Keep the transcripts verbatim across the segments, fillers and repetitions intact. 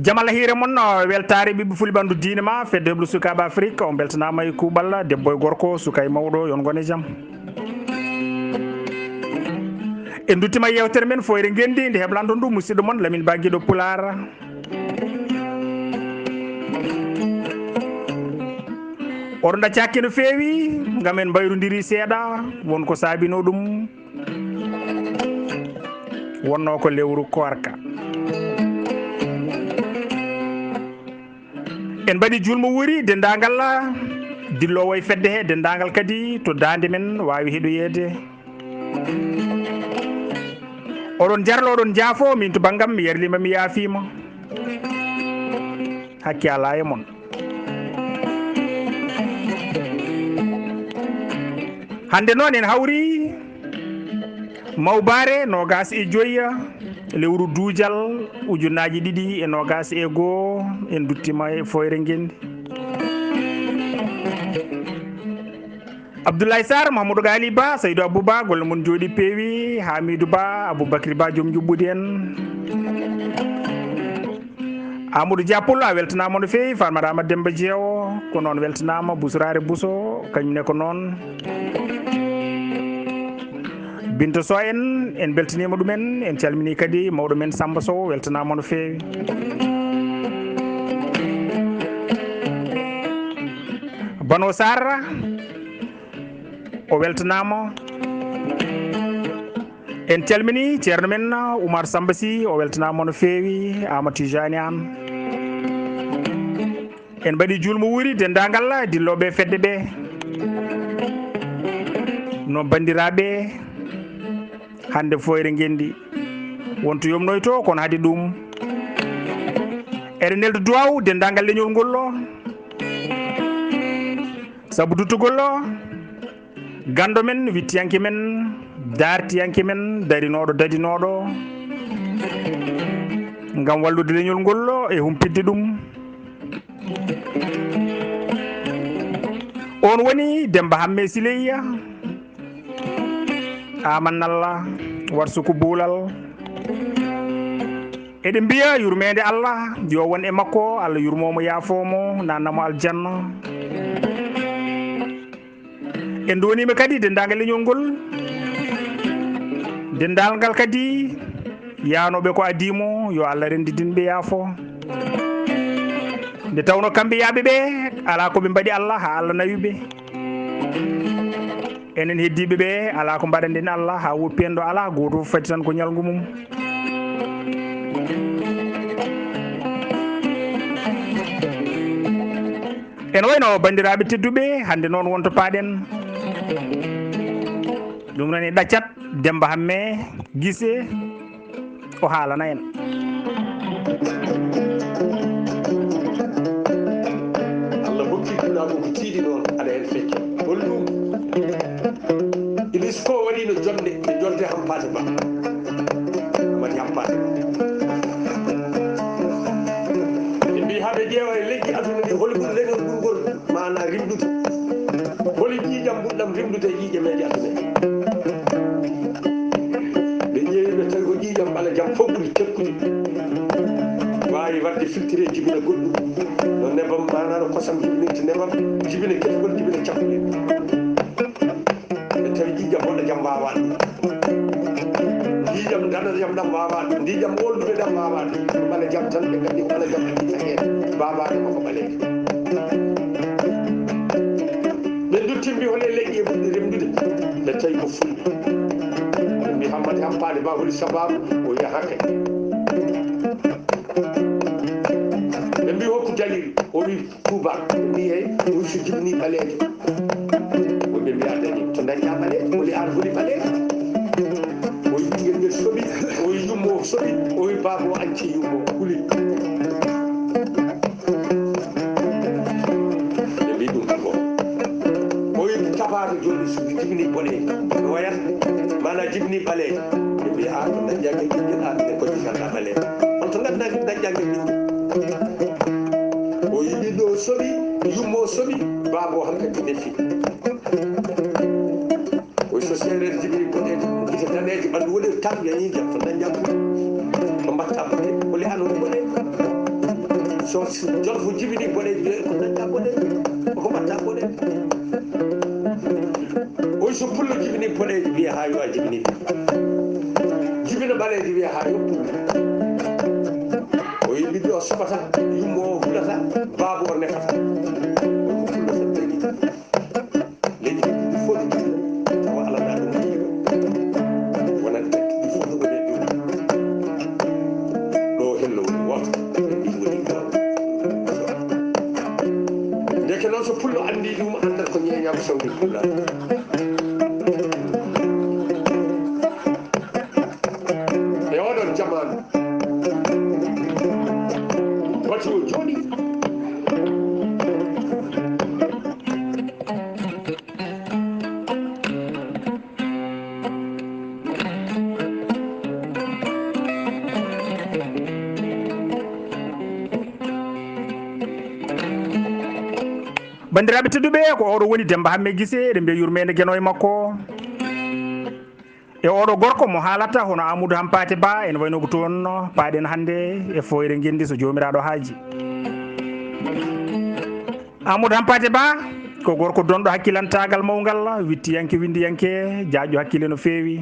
Jam Allah hiire mon, weltaare ɓiɓɓe fulɓe ɓanndu diine ma, fedde heblu sukaaɓe Afrik, on mbeltanaama e kuuɓal, debbo e gorko, suka e mawɗo, yon ngone jam. En nduttima e yewtere men Fooyre Ngenndi, nde heblanto ndu musidɗo mon Lamin Ba Giɗo Pulaar. Oɗo ɗaccaaki no feewi, ngam en mbayrondiri seeɗa, won ko saabinoo ɗum. Wonnoo ko lewru koorka. En mbaɗi juulmo wuuri denndaangal dilloowo e fedde he, denndaangal kadi to daande men waawi heɗoyeede. Oɗon jarlo, oɗon njaafo, min to banngam mi yarliima, mi yaafiima. Hakke alaa e mon. Hannde noon en hawri Mawbaare noogaas e joy, lewru duujal ujunnaaji ɗiɗi e noogaas e goo, en nduttima e Fooyre Ngenndi. Abdoulaye Sarr, Mahamadou Ghali Ba, Saydou Abou Ba, golle mon njooɗi peewi, Hamidou Ba, Aboubacry Ba, joom njuɓɓudi en. Amadou Dia Pullo, a weltanaama no feewi, Farmata Amadou Demba Jeewo, ko noon weltanaama, Busraare Buso, kañum ne ko noon. Binta Sow en, en mbeltaniima ɗumen, en calminii kadi mawɗo men Samba Sow, weltanaama no feewi. Bano Sarr, o weltanaama. En calminii ceerno men Oumar Samba Sy, o weltanaama no feewi, Amadou Tijani Anne. En mbaɗi juulmo wuuri denndaangal dillooɓe fedde ɓe. No banndiraaɓe, hannde Fooyre Ngenndi. Won to yomnoyto, kono hade ɗum. Eɗen nelda duwaaw denndaangal leñol ngol ɗo. Sabu duttugol ɗo, ganndo men, wittiyanke men, daartiyanke men, darinooɗo, dadinooɗo, ngam wallude leñol ngol e humpitde ɗum. On woni Demba Hamme Sileyya, Aman Allah, Warsuku Buulal. Eɗen mbiya yurmeende Allah yo won e makko, Allah yurmoo mo, yaafoo mo, naatna mo aljanna. En ndowniima kadi denndaangal leñol ngol. Denndaangal kadi yaanooɓe ko adii mo, yo Allah renndidin ɓe, yaafo. Nde tawnoo kamɓe yaaɓe ɓe, alaa ko ɓe mbaɗi Allah, haa Allah nawi ɓe. Enen heddiiɓe ɓe, alaa ko mbaɗanɗen Allah, haa woppi en ɗo alaa, gooto fof fati tan ko ñalngu mum. Ene wayno banndiraaɓe tedduɓe, hannde noon won to paaɗen. Ɗum noon e ɗaccat, Demba Hamme Gise, o haalana en. Allah hokki duunaagu ko tiiɗi noon, aɗa heen fecca. Hol ɗum? Ilis fof waɗiino jonde e jonde hampaate ba. Mbaɗi hampaate. Ɓe mbii haa ɓe ƴeewa e leƴƴi aduna ɗi, holi ɓuri leñol ɓurgol maanaa rimɗude? Holi ƴiiƴam ɓurɗam rimɗude e ƴiiƴe meeje aduna ɗe? Ɓe ƴeewi ɓe tawi ko ƴiiƴam ɓalejam fof ɓuri tekkude. Waawi waɗde filtré jibina goɗɗum. No nebam maanaa no kosam jibinirta nebam, jibina ketugol, jibina cakkungel. Ɓe tawi ƴiiƴam boɗejam waawaa ɗum. Ƴiiƴam danejam ɗam waawaa ɗum. Ƴiiƴam oldude ɗam waawaa ɗum. Ko ɓalejam tan ɓe nganndi ko ɓalejam ɓe ngitta heen. Baabaaɗe makko ɓaleeje. Ɓe nduttimbi hol e leƴƴi e ɓurɗi remdude. Ɓe tawi ko fulɓe. Ɓe mbi Hammadi Hampaade Ba holi sabaabu? O wiya haka. Ɓe mbi hokku dalil? O wi Tuubaaɗo, ɓe mbii, hey, ɗum so jibinii ɓaleejo. Woɓɓe mbiya dañi, to dañɗaa ɓaleejo, holi aan holi ɓaleejo? O wi ɓinngel ngel soɓi, o wi yummo o soɓi, o wi baaba o añci yummo o huli. Ɓe mbii ɗum ko. O wi tapaata jooni so jibinii boɗeejo, no wayata? Maanaa jibinii ɓaleejo. Ɓe mbii, aan ko dañƴaa ngel ɓinngel, aan ne ko jikanɗaa ɓaleejo. On to ngannduɗaa ngel dañƴaa ngel ɓinngel? O yiɗi ɗo soɓi, yummo o soɓi, baaba o hankadi defi. O so seereer jibini boɗeejo, gite daneeje, ɓanndu woɗeejo, tan yañi jam, to dañjam. Ko mbatta boɗeejo, ko le ano boɗeejo. So jolfo jibini boɗeejo, wiya ko dañɗa boɗeejo, koko mbaɗta boɗeejo. Oy so pullo jibini boɗeejo, wiya ha yo a jibini. Jibina ɓaleejo, wiya ha yo pullo. O yi ɓiɗɗo o soɓata, yummo o hulata, baaba o nefata. Ko pullo tan dañi. Leydi ndi fof no jibina, tawa alana ɗum yiiɗo. Wonande ɗi fof no ɗon e dow. Ɗo hello woni woto, ɗi woni ɗo. Ndeke noon so pullo anndi ɗum, anndat ko ñeeñal sawdi pulla. E oɗon jamaanu, wati o jooɗi. Banndiraaɓe tedduɓe, ko oɗo woni Demmba Hammee Gise, eɗen mbiya yurmeende Geno e makko. E oɗo gorko mo haalata hono Amadou Hampaate Ba, ene wayno ko toon paaɗen hannde e Fooyre Ngenndi so Joomiraaɗo haaji. Amadou Hampaate Ba ko gorko donɗo hakkilantaagal mawngal, wittiyanke, winndiyanke, jaajɗo hakkille no feewi.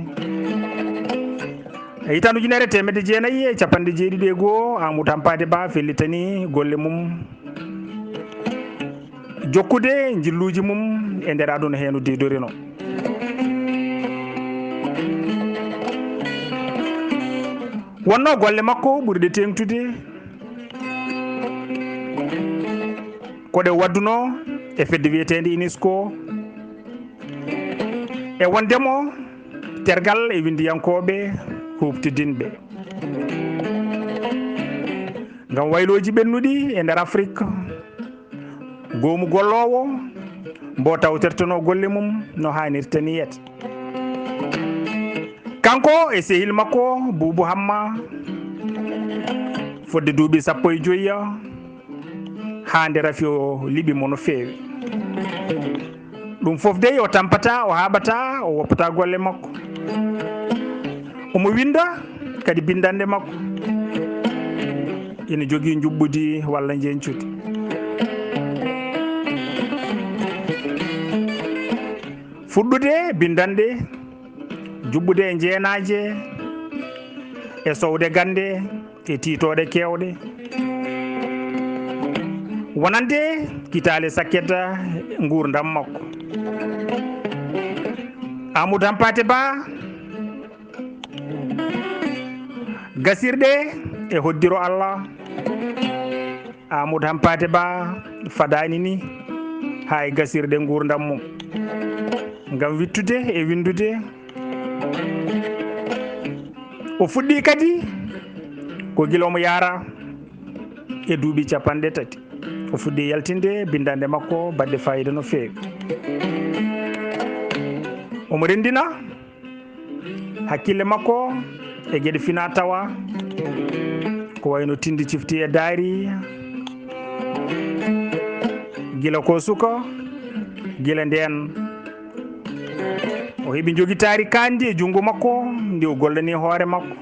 E hitaande ujunere teemedde jeenayi e capanɗe jeeɗiɗi e goo, Amadou Hampaate Ba fellitani golle mum jokkude njilluuji mum e nder aduna hee no diidorino. Wonnoo golle makko ɓurɗe teeŋtude ko ɗe waɗduno e fedde wiyeteende UNESCO, e wondemo tergal e winndiyankooɓe huuɓtidinɓe ngam waylooji ɓennuɗi e nder Afrik. Goomu golloowo mbo tawtortenoo golle mum no haanirta ni yet. Kanko e sehil makko Buubu Hamma, fodde duuɓi sappo e joyi haa nde rafi o liɓi mo no feewi. Ɗum fof dey o tampata, o haaɓata, o woppata golle makko. Omo winnda kadi binndanɗe makko. Ina jogii njuɓɓudi walla njeñcudi. Fuɗɗude binndanɗe, juɓɓude e njeenaaje, e sowde gannde, e tiitooɗe keewɗe, wonande kitaale sakket nguurndam makko. Amadou Hampaate Ba, gasirɗe e hoddiro Allah. Amadou Hampaate Ba fadaani ni haa e gasirɗe nguurndam mum. Ngam wittude e winndude, o fuɗɗii kadi ko gila omo yaara e duuɓi capanɗe tati. O fuɗɗii yaltinde binndanɗe makko baɗɗe faayiida no feewi. Omo renndina hakkille makko e geɗe fina tawa, ko wayno tindi cifti e daari, gila ko suka, gila ndeen o heɓi njogitaari kaandi e junngo makko, ndi o gollani hoore makko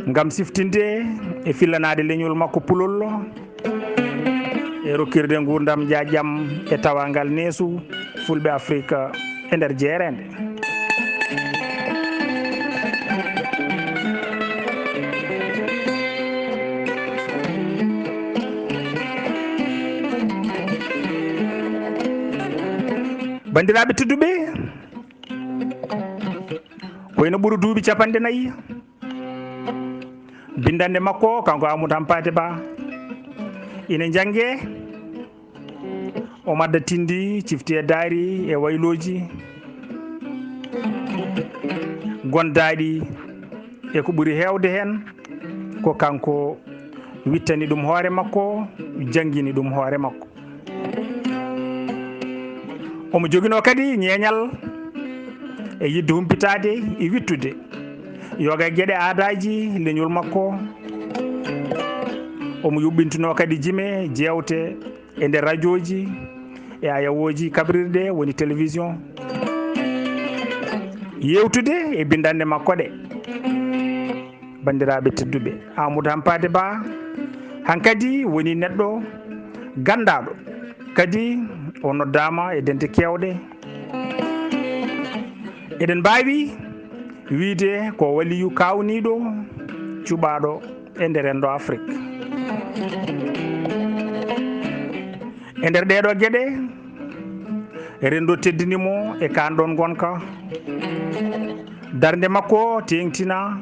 ngam siftinde e fillanaade leñol makko pulol, e rokkirde nguurndam njaajam e tawangal neesu Fulɓe Afrik e nder jeereende. Banndiraaɓe tedduɓe, ko ina ɓuri duuɓi capanɗe nayi. Binndanɗe makko, kanko Amadou Hampaate Ba, ina njannge. O madda tindi, cifti e daari e waylooji gondaaɗi e ko ɓuri heewde heen ko kanko wittani ɗum hoore makko, janngini ɗum hoore makko. Omo joginoo kadi ñeeñal e yiɗde humpitaade e wittude yoga e geɗe aadaaji leñol makko. Omo yuɓɓintinoo kadi jime, jeewte e nder rajooji, e ayawooji kabrirɗe, woni télévision, yeewtude e binndanɗe makko ɗe. Banndiraaɓe tedduɓe, Amadou Hampaate Ba Hankadi woni neɗɗo ganndaaɗo, kadi o noddaama e dente keewɗe. Eɗen mbaawi wiyde ko waliyu kaawniiɗo cuɓaaɗo e nder renndo Afrik. E nder ɗeeɗoo geɗe, renndo teddini mo e kaan ɗoon ngonka. Darnde makko teeŋtinaa,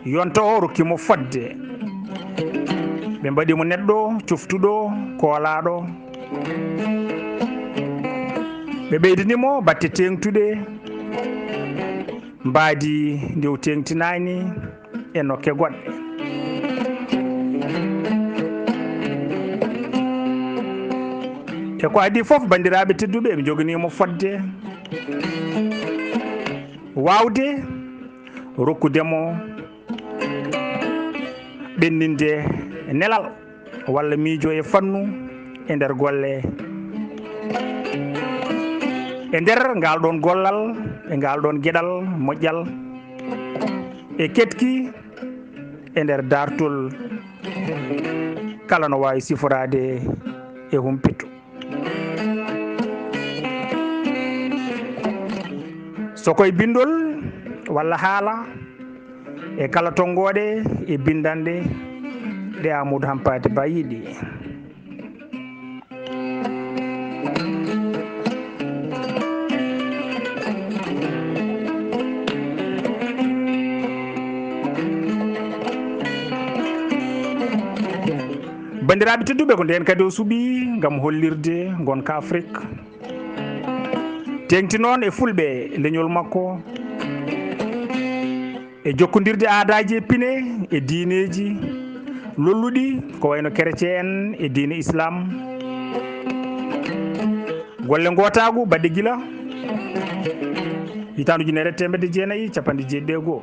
yonta o rokki mo fodde. Ɓe mbaɗi mo neɗɗo coftuɗo, koolaaɗo. Ɓe ɓeydini mo batte teeŋtuɗe, mbaadi ndi o teeŋtinaani e nokke goɗɗe. E ko adii fof, banndiraaɓe tedduɓe, ɓe njoganii mo fodde waawde rokkude mo ɓenninde nelal walla miijo e fannu e nder golle, e nder ngal ɗoon gollal, e ngal ɗoon geɗal moƴƴal, e keɗki e nder daartol kala no waawi siforaade e humpito. So koye binndol walla haala, e kala tonngooɗe e binndanɗe ɗe Amadou Hampâté Bâ yiɗi. Banndiraaɓe tedduɓe, ko ndeen kadi o suɓii ngam hollirde ngonka Afrik. Teeŋti noon e fulɓe leñol makko, e jokkondirde aadaaji e pine e diineeji lolluɗi, ko wayno kereceen en e diine Islam. Golle ngootaagu baɗɗe gila hitaande ujunere e teemedde jeenayi e capanɗe jeeɗiɗi e goo.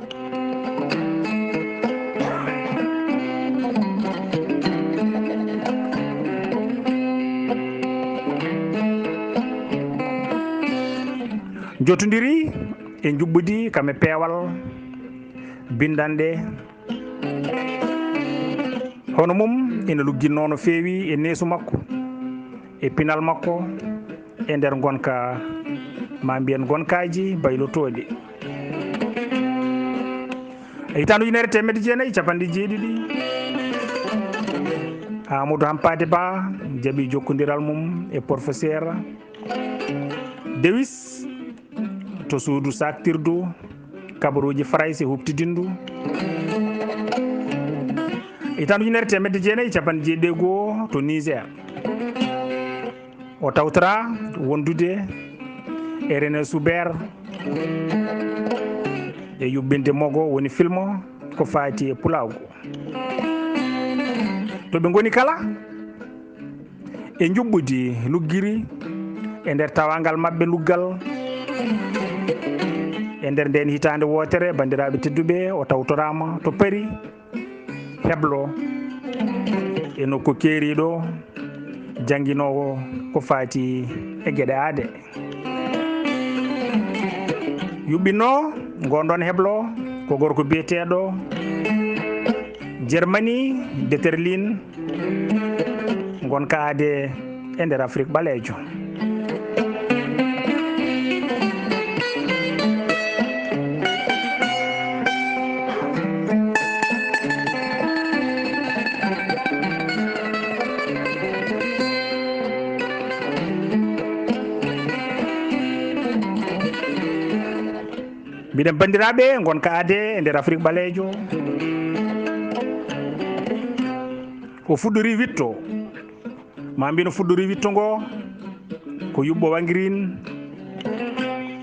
Jotondiri e njuɓɓudi kam e peewal binndanɗe. Hono mum ina lugginnoo no feewi e neesu makko, e pinal makko, e nder ngonka, ma mbiyen ngonkaaji baylotooɗi. E hitaande ujunere teemedde jeenayi e capanɗe jeeɗiɗi, Amadou Hampâté Bâ jaɓi jokkondiral mum e professeur Dewis to suudu saaktirdu kabaruuji Farayse huɓtidindu. E hitaande ujunere teemedde jeenayi e capanɗe jeeɗiɗi e goo to Niger, o tawtoraa wondude e René Soubert e yuɓɓinde mogo woni filmo ko faati e pulaagu. To ɓe ngoni kala, e njuɓɓudi luggiri e nder tawaangal maɓɓe luggal. E nder ndeen hitaande wootere, banndiraaɓe tedduɓe, o tawtoraama to Paris, heblo e nokku keeriiɗo, jannginoowo ko faati e geɗe aade. Yuɓɓinno ngoon ɗoon heblo ko gorko biyeteeɗo Germany Deterlin, ngonka aade e nder Afrik ɓaleejo. Mbiɗen banndiraaɓe, ngonka aade e nder Afrik ɓaleejo. O fuɗɗori witto, ma mbiyen o fuɗɗori witto ngo ko yuɓɓo wangirin.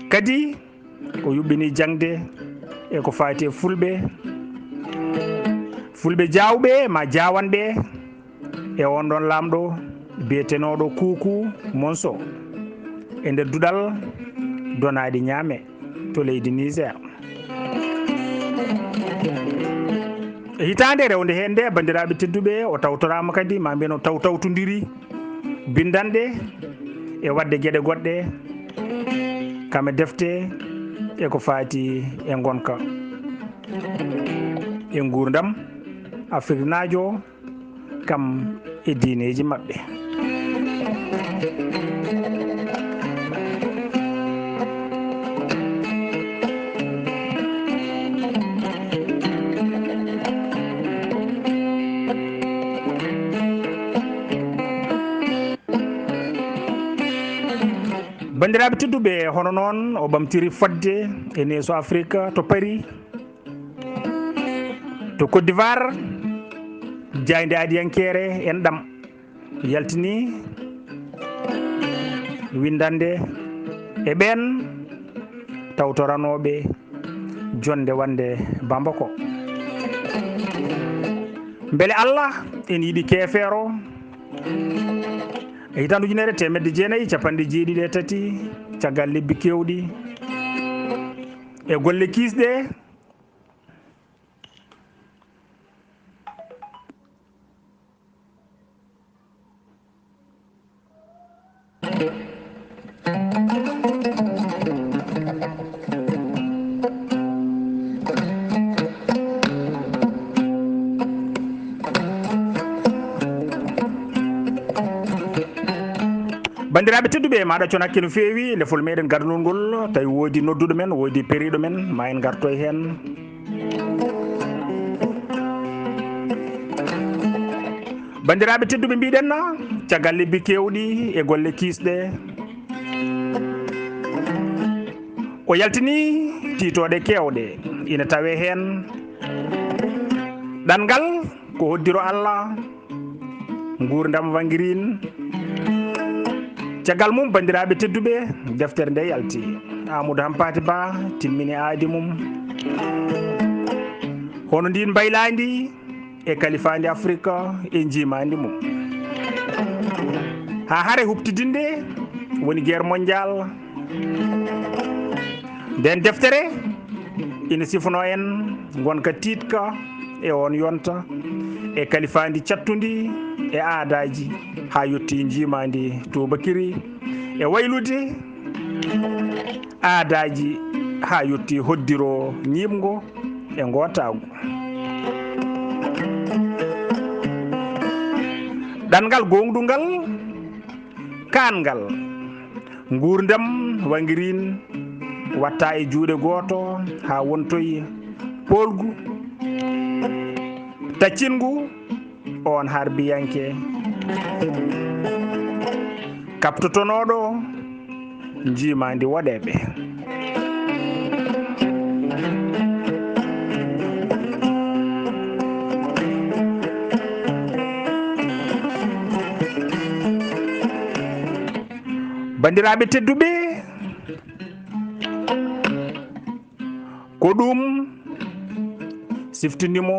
Kadi o yuɓɓini jaŋde e ko faati e fulɓe, fulɓe jaawɓe ma jaawanɓe e oon ɗoon laamɗo biyetenooɗo Kuuku Monso e nder duɗal Donaaɗi Ñaame to leydi Niger. E hitaande rewnde heen nde, banndiraaɓe tedduɓe, o tawtoraama kadi, ma mbiyen o tawtawtondiri binndanɗe e waɗde geɗe goɗɗe, kam e defte e ko faati e ngonka, e nguurndam, Afriknaajo, kam e diineeji maɓɓe. Banndiraaɓe tedduɓe, hono noon o ɓamtiri fodde e neesu Afirka to Paris, to Côte d'Ivoire, jaaynde aadiyankeere en ɗam yaltini winndannde e ɓeen tawtoranooɓe jonnde wannde Bamako. Mbele Allah en yiɗi keefeero? E hitaande ujunere teemedde jeenayi e capanɗe jeeɗiɗi e tati, caggal lebbi keewɗi e golle kiisɗe, Banndiraaɓe tedduɓe, maaɗa con hakke no feewi lefol meɗen gardagol ngol, tawi woodi nodduɗo men, woodi periiɗo men, ma en ngartoy heen. Banndiraaɓe tedduɓe, mbiɗen na caggal lebbi keewɗi e golle kiisɗe, o yaltini tiitooɗe keewɗe, ina tawee heen ɗanngal ko hoddiro Allah, nguurndam wangirin. Caggal mum, banndiraaɓe tedduɓe, deftere nde yalti. Amadou Hampati Ba timmini aadi mum. Hono ndin mbaylaandi e kalifaandi Afrika e njiimaandi mum. Haa hare huɓtidinde woni guerre mondiale. Nden deftere ina sifanoo en ngonka tiiɗka e oon yonta, e kalifaandi cattundi e aadaaji, haa yotti njiimaandi tuubakiri, e waylude aadaaji haa yotti hoddiro ñiiɓngo e ngootaagu. Ɗanngal gooŋɗungal, kaangal, nguurndam wangirin watta e juuɗe gooto haa wontoy poolgu taccingu oon harbiyanke kaɓtotonooɗo njiimaandi woɗeeɓe. Banndiraaɓe tedduɓe, ko ɗum siftini mo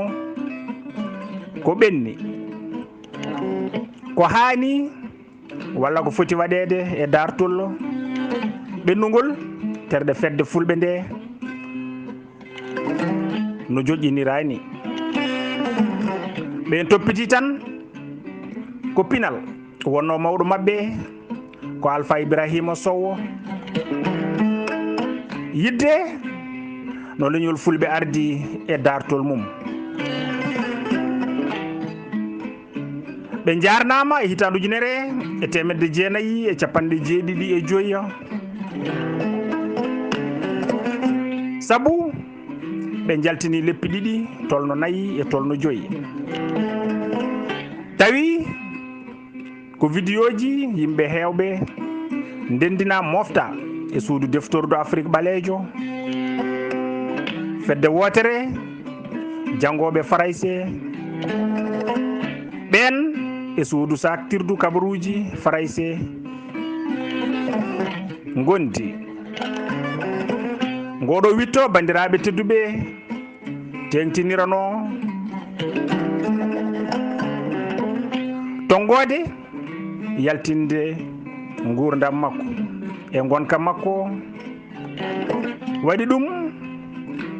ko ɓenni, ko haani, walla ko foti waɗeede e daartol ɓennugol terɗe fedde fulɓe nde no joƴƴiniraani. Ɓeen toppiti tan ko pinal wonnoo mawɗo maɓɓe, ko Alfa Ibrahima Sow, yidde no leñol fulɓe ardi e daartol mum. Ɓe njaarnaama e hitaande ujunere e teemedde jeenayi e capanɗe jeeɗiɗi e joyi. Sabu ɓe njaltini leppi ɗiɗi, tolno nayi e tolno joyi. Tawi ko vidéoji yimɓe heewɓe ndenndina mofta e suudu deftordu Afrik ɓaleejo. Fedde wootere janngooɓe Farayse ɓeen e suudu saaktirdu kabaruuji Farayse ngondi. Ngoɗo witto, banndiraaɓe tedduɓe, teeŋtiniranoo tonngoode yaltinde nguurndam makko e ngonka makko. Waɗi ɗum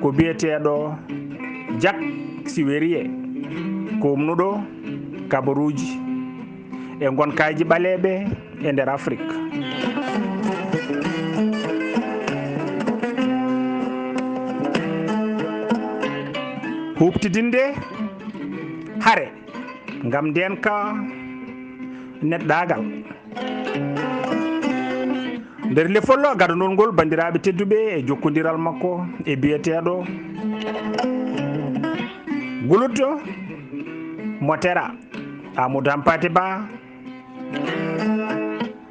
ko biyeteeɗo Jack Siweriye, koomnuɗo kabaruuji e ngonkaaji ɓaleeɓe e nder Afrik. Huuɓtidinde hare ngam ndeenka neɗɗaagal. Nder lefol gadanol ngol, banndiraaɓe tedduɓe, e jokkondiral makko e biyeteeɗo Guluto Motera, Amadou Hampate Ba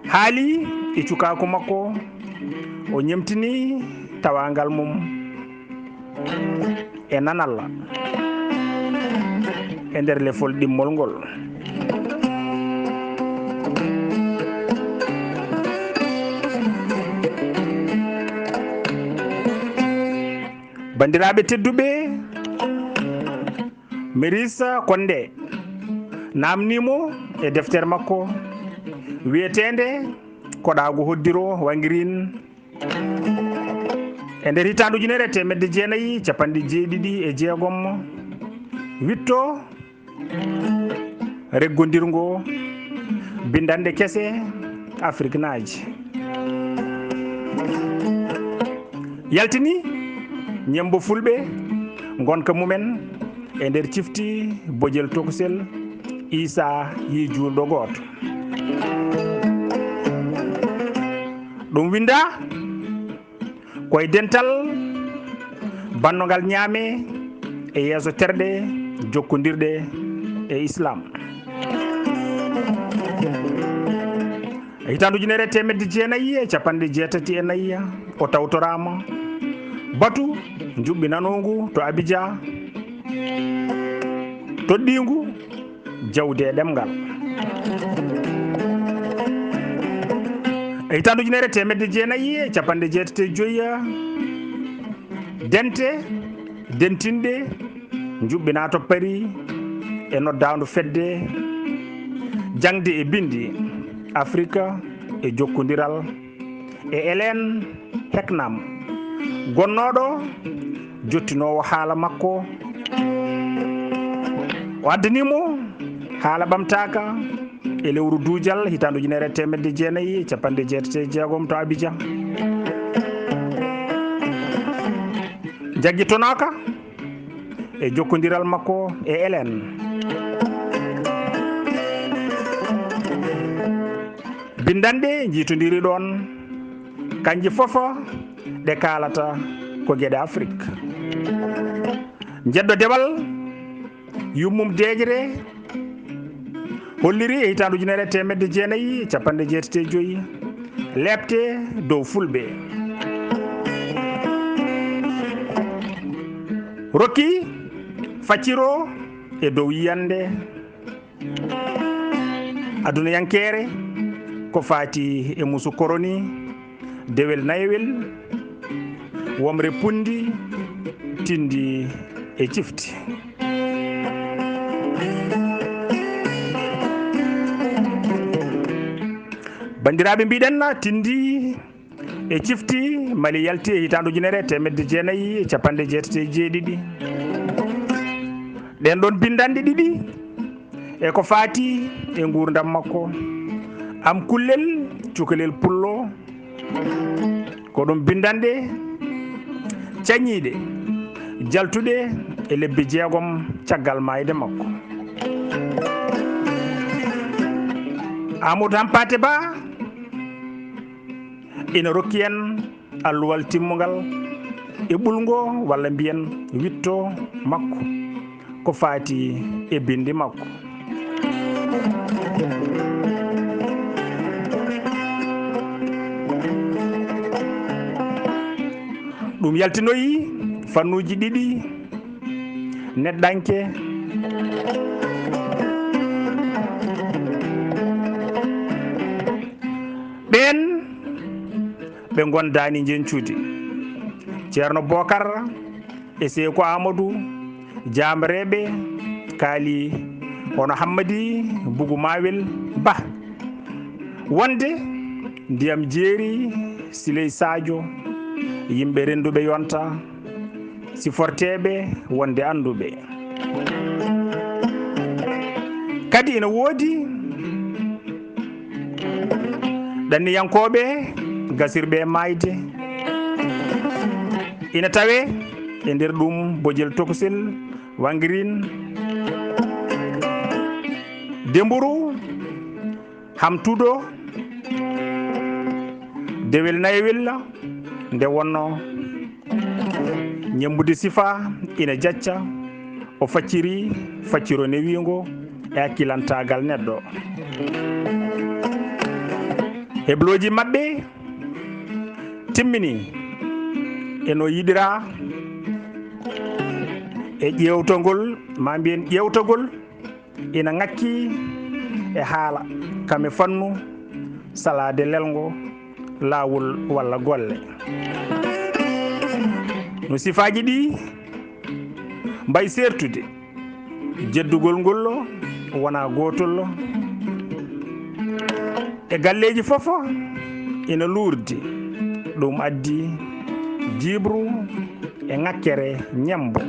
haali e cukaaku makko, o ñemtini tawaangal mum e nanalla e nder lefol ɗimmol ngol. Banndiraaɓe tedduɓe, Maurice Condé naamnii mo e deftere makko wiyeteende Koɗaagu Hoddiro Wangirin, e nder hitaande ujunere e teemedde jeenayi e capanɗe jeeɗiɗi e jeegom, witto reggondirgo binndanɗe kese Afriknaaji. Yaltini ñemmbo Fulɓe ngonka mumen e nder cifti bojel tokosel Iisaa yii juulɗo gooto. Ɗum winndaa ko e dental bannongal ñaame e yeeso terɗe jokkondirɗe e Islaam. E hitaande ujunere e teemedde jeenayi e capanɗe jeetati e nayi, o tawtoraama batu njuɓɓinanoongu to Abidjan, toɗɗiingu jawdi e ɗemngal. E hitaande ujunere e teemedde jeenayi e capanɗe jeetati e joyi, dente dentinɗe njuɓɓinaa to Paris e noddaandu fedde jaŋde e binndi Afrika e jokkondiral e Hélène Hecknam, gonnooɗo jottinoowo haala makko. O addanii mo haala ɓamtaaka e lewru duujal hitaande ujunere e teemedde jeenayi e capanɗe jeetati e jeegom to Abidjan. Jaggitonooka e jokkondiral makko e Hélène. Binndanɗe njiitondiri ɗoon, kanje fof ɗe kaalata ko geɗe Afrik. Jeddo dewal yummum deeƴre holliri e hitaande ujunere e teemedde jeenayi e capanɗe jeetati e joyi leepte dow Fulɓe. Rokki facciro e dow yiyannde adunayankeere ko faati e musu koroni, dewel nayewel, womre punndi, tinndi e cifti. Banndiraaɓe, mbiɗen tinndi e cifti Mali yalti e hitaande ujunere e teemedde jeenayi e capanɗe jeetati e jeeɗiɗi. Ɗeen ɗoon binndanɗe ɗiɗi e ko faati e nguurndam makko, am kullel, cukalel pullo, ko ɗum binndanɗe cañiiɗe, jaltuɗe e lebbi jeegom caggal maayde makko. Amadou Hampate Ba ina rokki en alluwal timmungal e ɓulngo, walla mbiyen witto makko, ko faati e binndi makko. Ɗum yaltinoyi fannuuji ɗiɗi neɗɗanke. Ɓeen ɓe ngondaani njencude. Ceerno Bookar e Seeku Aamadu Jaamreeɓe kaali hono Hammadi Bugu Maawel Bah wonde ndiyam jeeri Siley Saajo, yimɓe rennduɓe yonta, siforteeɓe wonde annduɓe. Kadi ina woodi ɗanniyankooɓe gasirɓe e maayde. Ina tawee e nder ɗum bojel tokosel Wangirin. Demburu, hamtuɗo, dewel nayewel, nde wonno ñembude sifa ina jacca, o facciri facciro newiingo e hakkilantaagal neɗɗo. Heblooji maɓɓe timmini e no yiɗira e ƴeewtagol, ma mbiyen ƴeewtagol, ina ŋakki e haala kam e fannu salaade lelngo, laawol walla golle. No sifaaji ɗi mbayi seertude, jeddugol ngol wona gootol. E galleeji fof ina luurdi, ɗum addi jiiɓru e ŋakkere ñemmbo.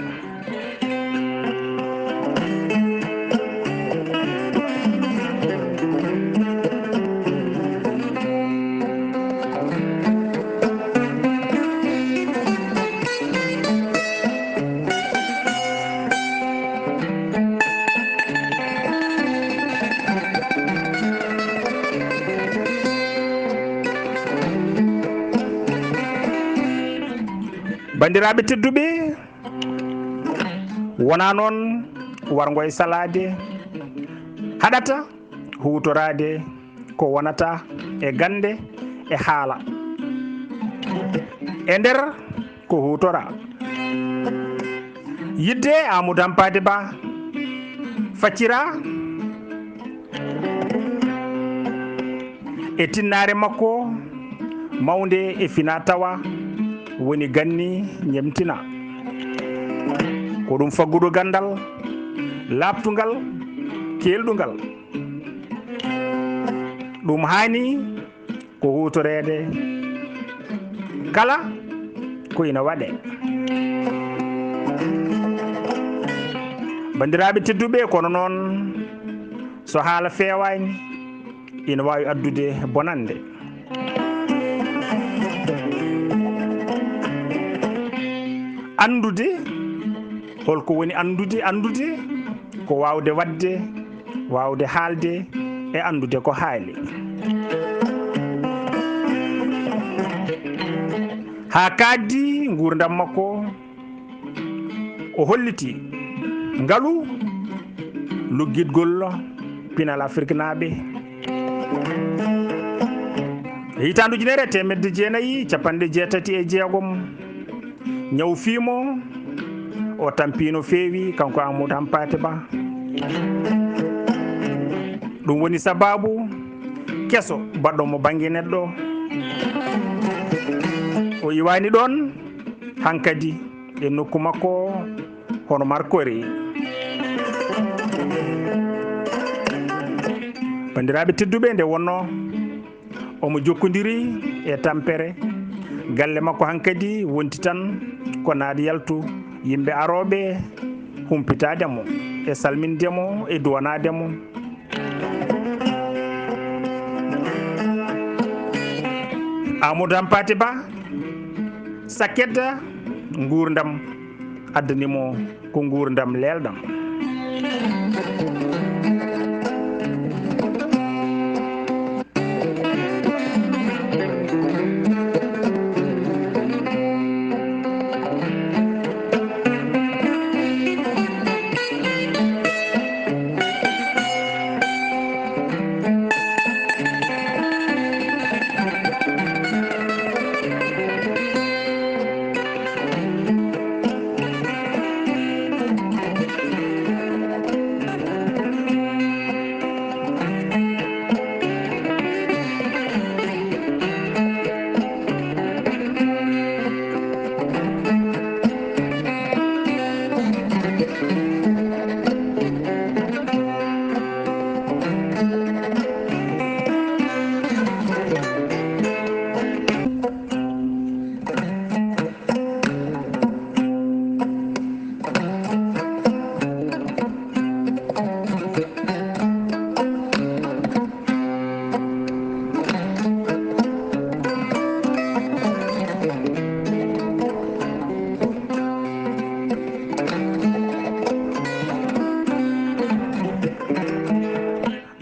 Banndiraaɓe tedduɓe, wonaa noon warngo e salaade haɗata huutoraade ko wonata e gannde e haala. E nder ko huutora. Yiɗde Amadou Hampâté Bâ faccira e tinnaare makko mawnde e fina tawa woni ganni ñemtina. Ko ɗum faggudu ganndal laaɓtungal, keelɗungal. Ɗum haani ko huutoreede kala ko ina waɗe. Banndiraaɓe tedduɓe, kono noon so haala feewaani, ina waawi addude bonannde. Anndude, holko woni anndude? Anndude ko waawde waɗde, waawde haalde e anndude ko haali. Haa kaaɗdi nguurndam makko, o holliti ngalu luggitgol pinal Afriknaaɓe. E hitaande ujunere e teemedde jeenayi e capanɗe jeetati e jeegom, ñaw fii mo, o tampii no feewi, kanko Amadou Hampâté Bâ. Ɗum woni sabaabu keso baɗɗo mo bannge neɗɗo. O iwaani ɗoon hankadi e nokku makko hono Markori. Banndiraaɓe tedduɓe, nde wonnoo omo jokkondiri e tampere, galle makko hankadi wonti tan ko naat yaltu, yimɓe arooɓe humpitaade mo e salminde mo e duwanaade mo. Amadou Hampâté Bâ, sakket nguurndam addani mo ko nguurndam leelɗam.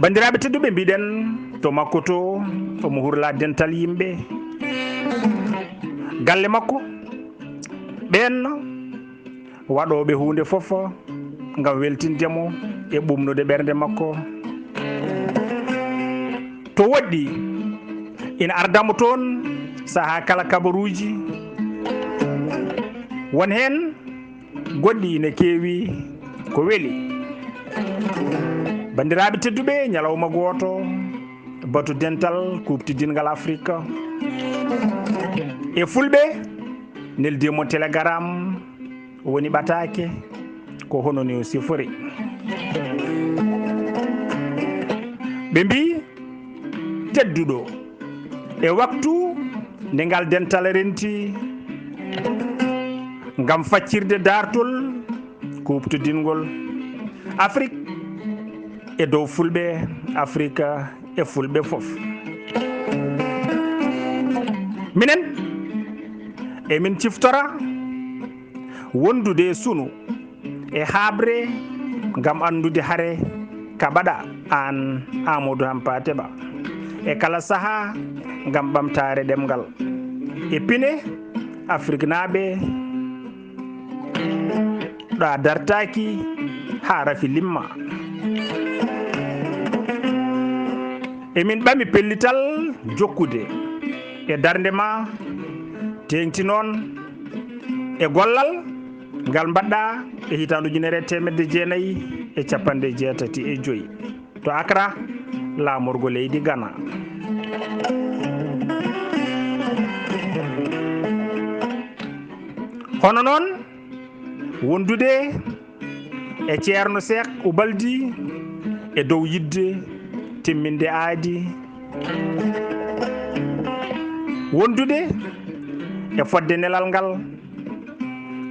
Banndiraaɓe tedduɓe, mbiɗen to makko to, omo hurla dental yimɓe galle makko, ɓeen waɗooɓe huunde fof ngam weltinde mo e ɓuuɓnude ɓernde makko. To woɗɗi, ina arda mo toon sahaa kala kabaruuji. Won heen goɗɗi ina keewi ko weli. Banndiraaɓe tedduɓe, ñalawma gooto, batu dental kuuɓtidinngal Afirka. E Fulɓe, neldi mo telegaram woni ɓataake, ko hono ni o sifori. Ɓe mbii, tedduɗo, e waktu nde ngal dental renti ngam faccirde daartol kuuɓtodinngol Afrik e dow Fulɓe Afrika e Fulɓe fof. Minen, emin ciftora wondude e sunu e haaɓre ngam anndude hare ka baɗa aan Amadou Hampâté Bâ e kala sahaa ngam ɓamtaare ɗemngal e pine Afriknaaɓe ɗo a dartaaki haa rafi limma. Emin ɓami pellital jokkude e darnde ma, teeŋti noon e gollal ngal mbaɗɗa e hitaande ujunere e teemedde jeenayi e cappanɗe jeetati e joy to Accra, laamorgo leydi Ghana. Hono noon, wondude e Ceerno Seek Ubaldi e dow yiɗde timminde aadi, wondude e fodde nelal ngal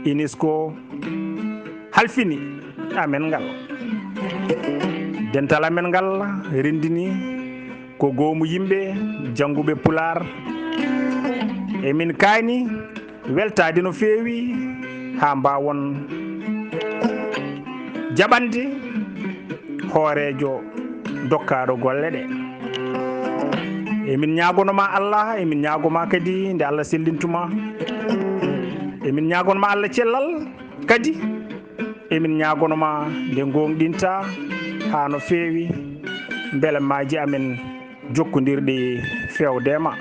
UNESCO halfini amen ngal. Dental amen ngal renndini ko goomu yimɓe jannguɓe Pulaar. Emin kaani weltaade no feewi haa mbaawon jaɓande hooreejo dokkaaɗo golle ɗe. Emin ñaagono ma Allah, emin ñaago ma kadi nde Allah sellintu ma. Emin ñaagono ma Allah cellal kadi. Emin ñaagono ma nde gooŋɗinta haa no feewi, mbele maaji amen jokkondirɗi feewde ma.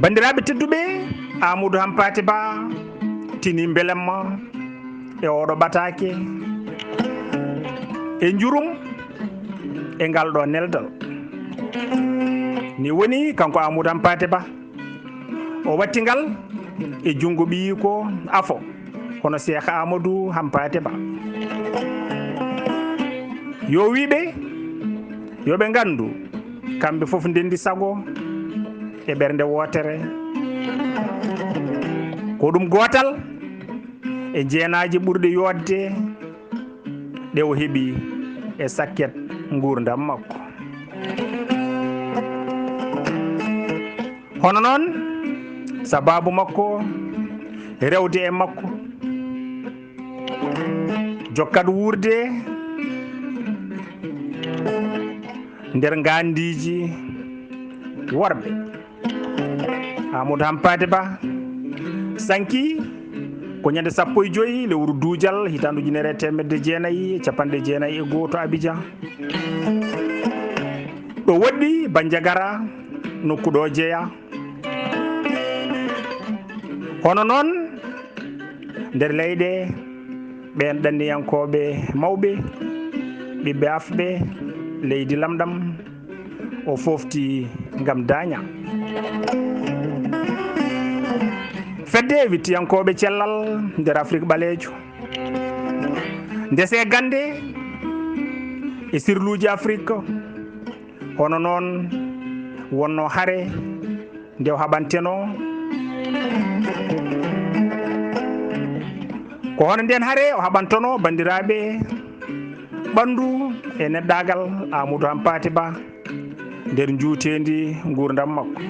Banndiraaɓe tedduɓe, Amadou Hampâté Bâ tini mbelemma e oɗo ɓataake, e njurum, e ngal ɗo neldal. Ni woni, kanko Amadou Hampâté Bâ, o watti ngal e junngo ɓiyiiko afo, hono Seex Amadou Hampâté Bâ. Yo wiiɓe, yo ɓe nganndu, kamɓe fof ndenndi sago e ɓernde wootere. Ko ɗum gootal e jeenaaji ɓurɗi yooɗde ɗe o heɓi e sakket nguurndam makko. Hono noon, sabaabu makko rewde e makko, jokkat wuurde nder ngaanndiiji worɓe. Amadou Hampâté Bâ sanki ko ñande sappo e joy lewru duujal hitaande ujunere e teemedde jeenayi e cappanɗe jeenayi e go'o to Abidjan. Ɗo woɗɗi Bandiagara, nokku ɗo jeya. Hono noon, nder leyɗe ɓeen ɗanniyankooɓe mawɓe, ɓiɓɓe afɓe leydi lamɗam, o foofti ngam daaña. Fedde wittiyankooɓe cellal nder Afrik ɓaleejo, ndese gannde e sirluuji Afrik, hono noon wonno hare nde o haɓantenoo. Ko hono ndeen hare o haɓantonoo, banndiraaɓe? Ɓanndu e neɗɗaagal Amadou Hampâté Bâ nder njuuteendi nguurndam makko.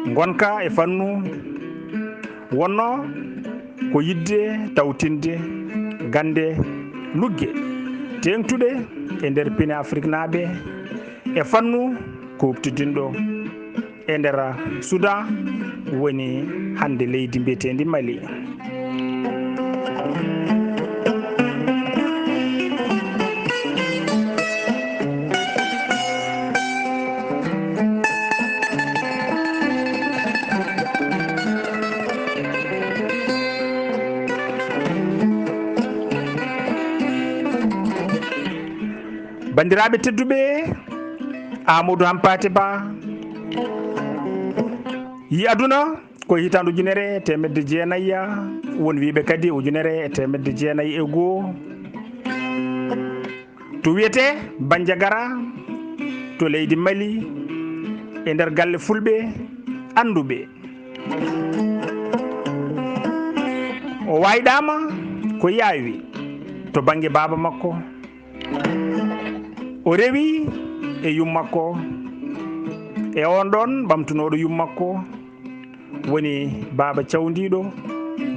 Ngonka e fannu wonnoo ko yiɗde tawtinde gannde lugge teeŋtuɗe e nder pine Afriknaaɓe e fannu kuuɓtidinɗo e nder Sudan, woni hannde leydi mbiyeteendi Mali. Banndiraaɓe tedduɓe, Amadou Hampâté Bâ yi aduna ko hitaande ujunere e teemedde jeenayi, won wiiɓe kadi ujunere e teemedde jeenayi e goo, to wiyetee Bandiagara, to leydi Mali, e nder galle fulɓe annduɓe. O waayɗaama ko yaawi to bannge baaba makko. O rewi e yum makko, e oon ɗoon ɓamtunooɗo yum makko woni baaba cawndiiɗo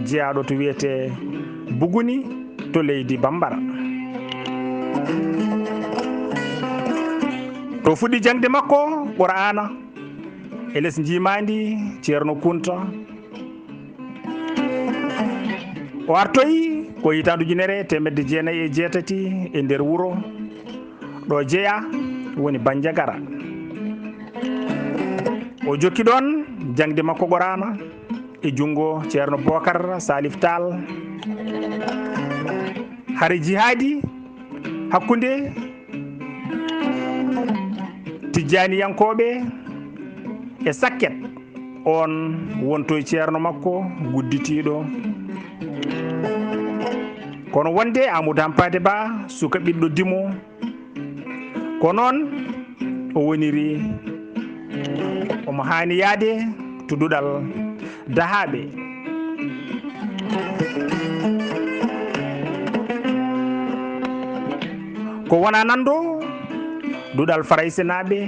jeyaaɗo to wiyetee Buguni, to leydi Bambara. To fuɗɗi jaŋde makko Qur'aana e les njiimaandi Ceerno Kunta. O artoyi ko hitaande ujunere e teemedde jeenayi e jeetati e nder wuro ɗo jeyaa, woni Bandiagara. O jokki ɗoon jaŋde makko Qur'aana e junngo Ceerno Bookar Salif Taal. Hari jihaadi hakkunde Tijjaaniyankooɓe e Sakket, oon wonto e ceerno makko gudditiiɗo. Kono wonde Amadou Hampâté Bâ suka ɓiɗɗo dimo, ko noon o woniri. Omo haani yahde to duɗal dahaaɓe. Ko wona nanndo duɗal Faraysenaaɓe,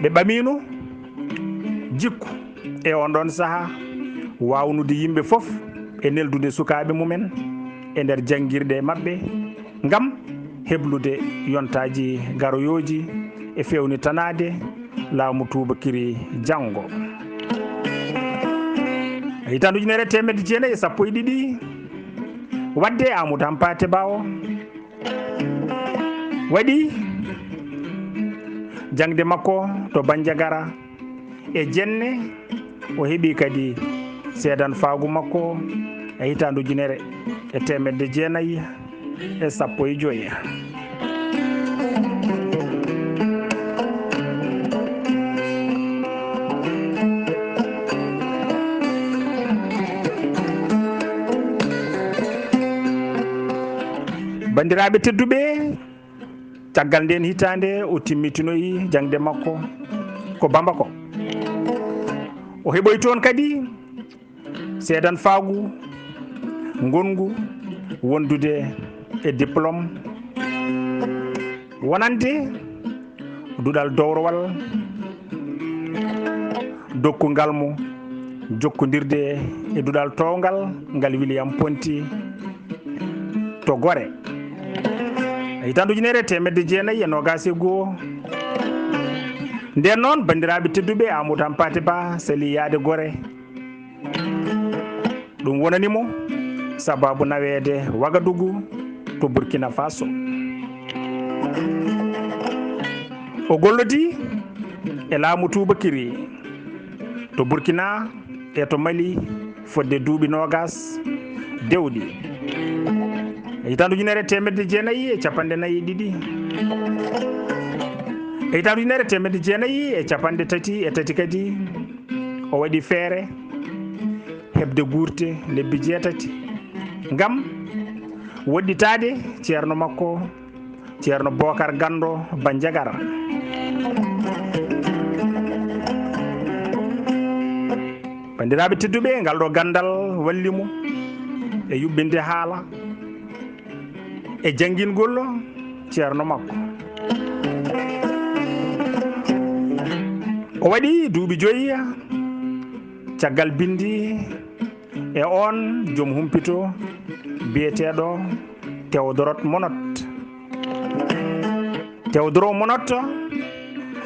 ɓe ɓamiino jikku e oon ɗoon sahaa, waawnude yimɓe fof e neldude sukaaɓe mumen e nder janngirɗe maɓɓe, ngam heblude yontaaji garoyooji e feewnitanaade laamu tuubakiri janngo. Hitaande ujunere e teemedde jeenayi e sappo e ɗiɗi, waɗde Amadou Hampâté Bâ o waɗi jaŋde makko to Bandiagara e Jenne. O heɓi kadi seedanfaagu makko e hitaande ujunere e teemedde jeenayi e sappo e joy. Banndiraaɓe tedduɓe, caggal ndeen hitaande o timmitinoyi jaŋde makko ko Bamako. O heɓoyi toon kadi seedanfaagu ngonngu wondude e diplôme wonande duɗal dowrowal dokkungal mo jokkondirde e duɗal toowngal ngal William Ponty to Gore. Hitaande ujunere e teemedde jeenayi e noogaas e goo. Ndeen noon, banndiraaɓe tedduɓe, Amadou Hampâté Bâ salii yahde Gore. Ɗum wonani mo sabaabu naweede Wagadugu to Burkina Faso. O gollodii e laamu tuubakiri to Burkina e to Mali fodde duuɓi noogaas dewɗi. E hitaande ujunere e teemedde jeenayi e capanɗe nayi e ɗiɗi, e hitaande ujunere e teemedde jeenayi e capanɗe tati e tati kadi, o waɗi feere heɓde guurte lebbi jeetati ngam woɗɗitaade ceerno makko, Ceerno Bookar Ganndo Banjagara. Banndiraaɓe tedduɓe, ngal ɗo ganndal walli mo e yuɓɓinde haala, e janngingol ceerno makko. O waɗi duuɓi joyi caggal binndi e oon joom humpito biyeteeɗo Théodore Monod. Théodore Monod,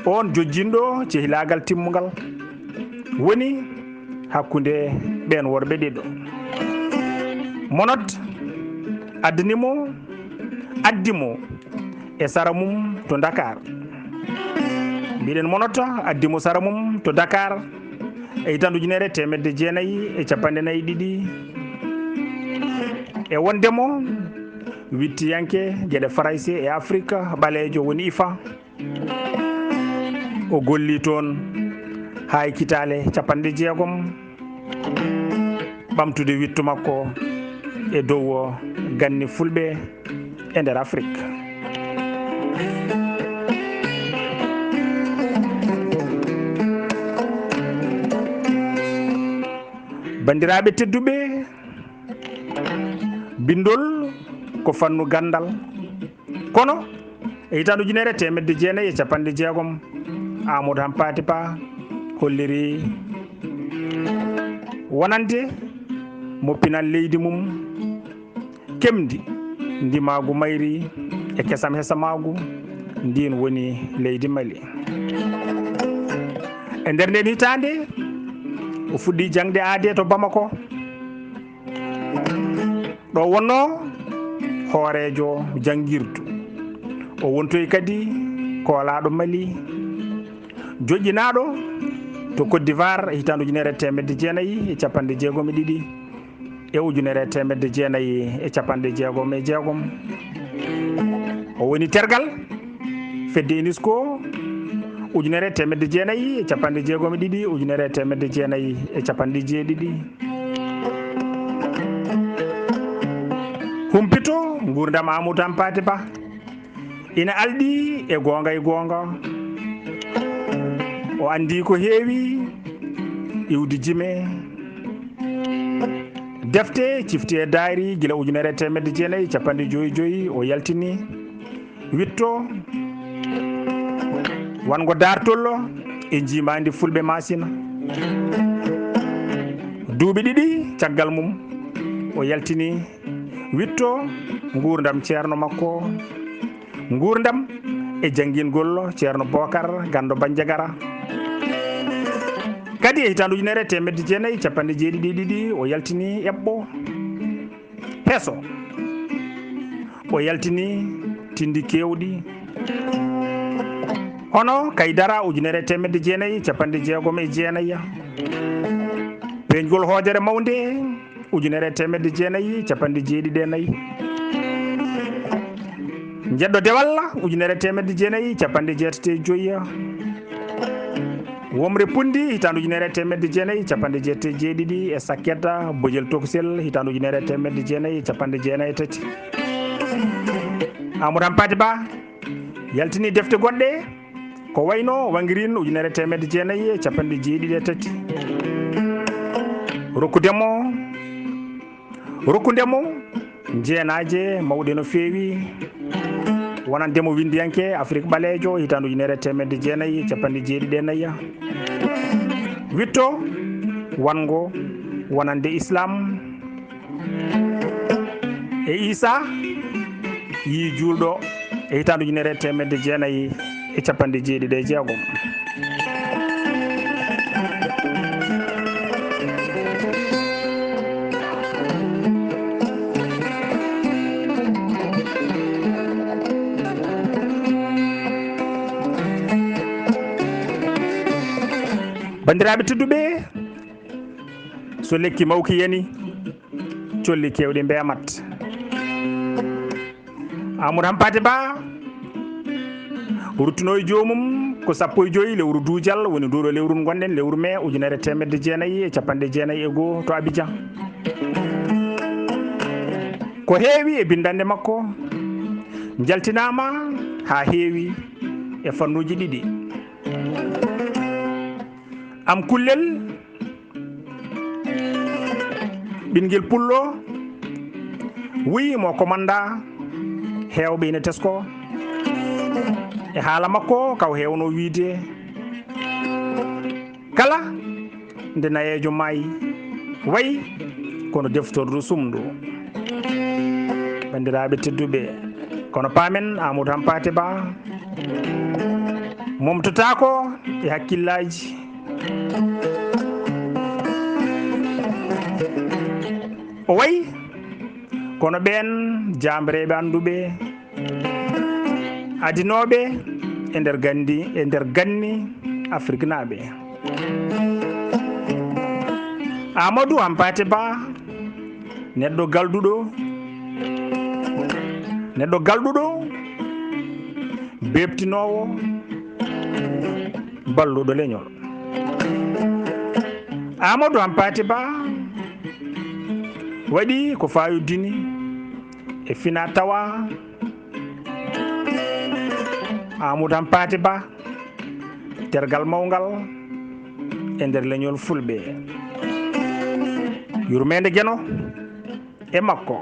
oon jojjinɗo cehilaagal timmungal, woni hakkunde ɓeen worɓe ɗiɗo. Monod addani mo, addi mo e sara mum to Dakar. Mbiɗen Monod addi mo sara mum to Dakar e hitaande ujunere teemedde jeenayi e capanɗe nayi e ɗiɗi. E wonde mo wittiyanke geɗe Farayse e Afrik ɓaleejo woni IFA. O golli toon haa e kitaale capanɗe jeegom, ɓamtude wittu makko e dow o ganni fulɓe e nder Afrik. Banndiraaɓe tedduɓe, binndol ko fannu ganndal. Kono e hitaande ujunere teemedde jeenayi e capanɗe jeegom, Amadou Hampâté Bâ holliri wonande mo pinal leydi mum, kemndi ndimaagu mayri e kesam hesamaagu, ndiin woni leydi Mali. E nder ndeen hitaande, o fuɗɗi jaŋde aadee to Bamako, ɗo wonnoo hooreejo janngirdu. O wontoyi kadi koolaaɗo Mali, joƴƴinaaɗo to Côte d'Ivoire e hitaande ujunere teemedde jeenayi e capanɗe jeegom e ɗiɗi e ujunere teemedde jeenayi e capanɗe jeegom e jeegom. O woni tergal fedde UNESCO ujunere teemedde jeenayi e capanɗe jeegom e ɗiɗi, ujunere teemedde jeenayi e capanɗe jeeɗiɗi. Humpito nguurndam Amadou Hampâté Bâ ina alɗi e goonga e goonga. O anndi ko heewi iwdi jime. Defte cifti e daayri gila ujunere teemedde jeenayi capanɗe joyi joyi o yaltini. Witto wanngo daartol e njiimaandi fulɓe Maasina. Duuɓi ɗiɗi caggal mum, o yaltini witto nguurndam ceerno makko, nguurndam e janngingol ceerno Bookar Ganndo Banjagara. Kadi e hitaande ujunere teemedde jeenayi capanɗe jeeɗiɗi e ɗiɗi, o yaltini eɓɓo heso, o yaltini tinndi keewɗi, hono Kaydara ujunere teemedde jeenayi capanɗe jeegom e jeenayi, peeñgol hoodere mawnde ujunere teemedde jeenayi capanɗe jeeɗiɗi e nayi, njeddo dewal ujunere teemedde jeenayi capanɗe jeetati e joyi, Womre Punndi, hitaande ujunere teemedde jeenayi capanɗe jeetati e jeeɗiɗi, e Sakketa Bojel Tokosel, hitaande ujunere teemedde jeenayi capanɗe jeenayi e tati. Amadou Hampâté Bâ yaltini defte goɗɗe, ko wayno Wangirin ujunere teemedde jeenayi e capanɗe jeeɗiɗi e tati. Rokkude mo Rokkunde mo njeenaaje mawɗe no feewi, wonande mo winndiyanke Afrik ɓaleejo hitaande ujunere teemedde jeenayi e capanɗe jeeɗiɗi e nayi. Witto wanngo wonande Islam e Isa yii juulɗo e hitaande ujunere teemedde jeenayi e capanɗe jeeɗiɗi e jeegom. Banndiraaɓe tedduɓe, so lekki mawki yani, colli keewɗi mbeemat. Amadou Hampâté Bâ ruttuno e joomum ko sappo e joyi lewru duujal, woni nduuɗo lewru ngonɗen, lewru mee ujunere teemedde jeenayi e capanɗe jeenayi e goo to Abidjan. Ko heewi e binndannde makko njaltinaama haa heewi e fannuuji ɗiɗi. Am kullel ɓinngel pullo, wuyi mo komannda. Heewɓe ina tesko e haala makko, kaw heewno wiide, kala nde nayeejo maayi, wayi kono deftordu sumndu. Banndiraaɓe tedduɓe, kono paamen Amadou Hampate Ba momtotaako e hakkillaaji. O wayi kono ɓeen jaambareeɓe annduɓe adinooɓe e nder ganndi, e nder ganni Afriknaaɓe. Amadou Hampate Ba, neɗɗo galduɗo, neɗɗo galɗuɗo, beeptinoowo, balluɗo leñol. Amadou Hampate Ba waɗi ko fayodini e fina tawa. Amadou Hampate Ba, tergal mawngal e nder leñol Fulɓe. Yurmeende Geno e makko.